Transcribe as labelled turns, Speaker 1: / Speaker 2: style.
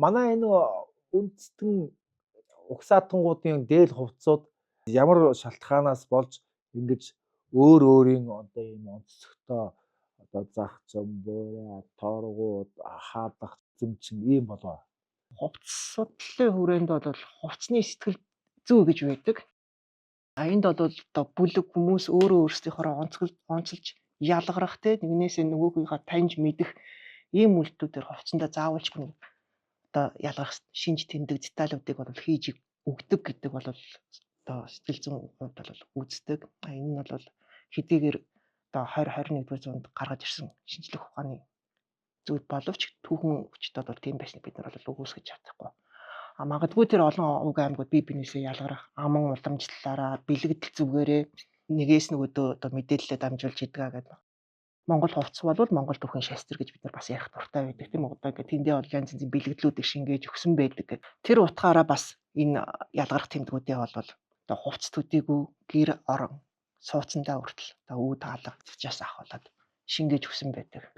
Speaker 1: Манай энэ үндэстэн угсаатангуудын дээл хувцсууд ямар шалтгаанаас болж ингэж өөр өөрийн одоо ийм онцлогтой одоо зах зам, буурай, торгууд, хаалга, зэмчин ийм болов?
Speaker 2: Хувцас судлалын хүрээнд бол хувцсны сэтгэл зүй гэж байдаг. А энд бол одоо бүлэг хүмүүс өөрөө өөрсдийнхөөрөө онцолж ялгарах, те, нэгнээсээ нөгөөгийнхөө таньж мэдэх ийм үйлдэлүүдээр хувцсандаа заавалчгүй нэг одоо ялгарх шинж тэмдэг деталуудыг бол хийж өгдөг гэдэг бол одоо сэтгэл зүйн хувьд бол үздэг. А энэ нь бол хэдийгээр одоо 20 21-р зуунд гаргаж ирсэн шинжлэх ухааны зүйл боловч түүхэн хүчтэй бол тийм байсныг бид нар бол үгүйсгэж чадахгүй. А магадгүй тэр олон уг аймагуд бие биенээсээ ялгарах аман уламжлалаараа бэлэгдэл зүгээрээ нэгээс нөгөөдөө одоо мэдээлэлээ дамжуулж идэг гэдэг. Монгол хувцас бол Монгол түүхийн шастер гэж бид нар бас ярих дуртай байдаг, тийм үү? Одоо ингээд тэндээ бол янз янзын бэлэгдлүүдийг шингээж өгсөн байдаг гэдэг. Тэр утгаараа бас энэ ялгарх тэмдгүүдээ бол одоо хувцас төдийгүй гэр орон сууцандаа хүртэл одоо үүд таалга зочаас авахуулаад шингээж өгсөн байдаг.